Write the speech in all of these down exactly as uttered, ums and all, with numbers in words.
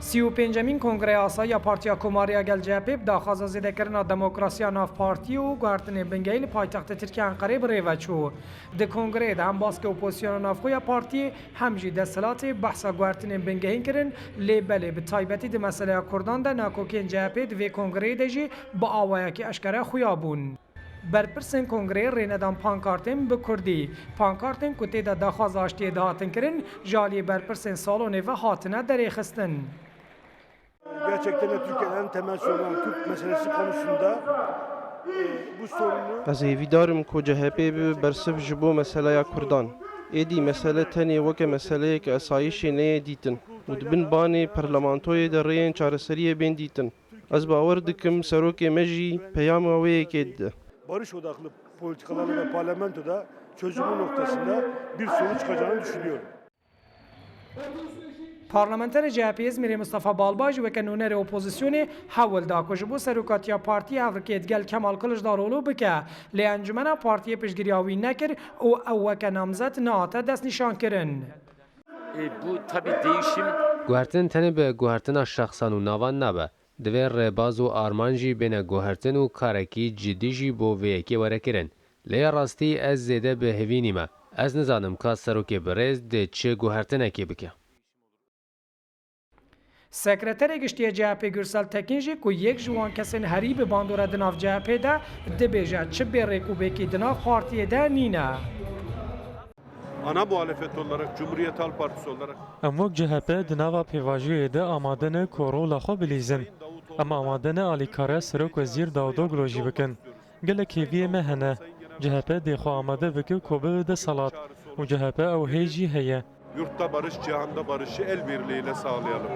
Sî û pêncemîn Kongreya Asayiya Partiya Komariya Gel C H P bi daxwaza zêdekirina demokrasiya nav partî û guhertinên bingehîn li paytextê Tirkiye Enqereyê bi rê ve çû. Di kongreyê de hem baskê opozîsyona navxwe ya partiyê hem jî desthilatê behsa guhertinên bingehîn kirin, lê belê bi taybetî di meseleya Kurdan de nakokiyên C H P di vê kongreyê de jî bi awayekî eşkere xuya bûn. Berpirsên kongreyê rênedan pankartên bi kurdî, pankartên ku tê de daxwaza aştiyê dihatin kirin, ji aliyê berpirsên salonê ve hatine derêxistin. Gerçekten de Türkiye'nin en temel sorunu Kürt meselesi konusunda, e, bu sorunu Ez hêvîdar im ku C H P bibe bersiv ji bo meseleya Kurdan. Êdî mesele tenê weke meseleyeke esayîşê neyê dîtin û di bin banê parlamentoyê de rêyên çareseriyê bên dîtin. Ez bawer dikim serokê me jî peyama wê yekê dide. Barış odaklı politikalarla da parlamentoda çözümü noktasında bir sonuç çıkacağını düşünüyorum. Parlamenterê C H P'ê Îzmîrê Mustafa Balba jî weke nûnerê opozîsyonê hewl da ku ji bo serokatiya partiyê hevrikê digel Kemal Kiliçdaroglu bike, lê encûmena partiyê piştgiriya wî nekir û ew weke namzet nehate destnîşankirin. E, bu tabii değişim. Guhertin tenê bi guhertina şexsan û navan nabe. Divê rêbaz û armanc jî bêne guhertin û karekî cidî jî bo vê yekê were kirin. Lê ya rastî ez zêde bi hêvî nîme. Ez nizanim ka serokê birêz dê çi guhertinekê bike. Sekreterê Giştî yê C H P Gürsel Tekîn jî ku yek ji wan kesên herî bi bandor e di nav C H P de, dibêje çi bê rêk û bêkî di nav partiyê de nîne. Ana muhalefet olarak, Cumhuriyet Halk Partisi olarak Em wek C H P di nava pêvajoyê de amade ne ku rola xwe bilîzin. Em amade ne alîkariya Serokwezîr Davutoglu jî bikin. Gelek hêviyê me hene. C H P dê xwe amade bike ku bibe desthilat û C H P ew hêj jî heye. Yurtta barış, cihanda barışı el birliğiyle sağlayalım.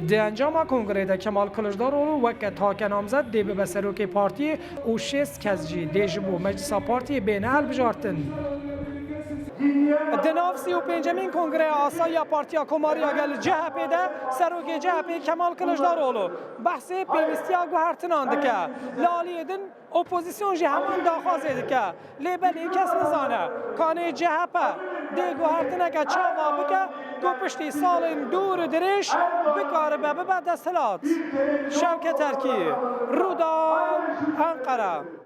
Di encama kongreyê de Kemal Kiliçdaroglu weke take namzet dê bibe serokê partiyê û şêst kes jî dê ji bo meclisa partiyê bêne hilbijartin. Di nav sî û pêncemîn Kongreya Asayiya Partiya Komariya Gel C H P de serokê C H P Kemal Kiliçdaroglu behsê pêwîstiya guhertinan dike. Li aliyê din Opozîsyon jî heman daxwazê dike, lê belê kes nizane kanê C H P dê guhertineke çawa bike ku piştî salên dûr û dirêj bikaribe bibe desthilat. Şevket Erkî, Rûdawê, Enqere.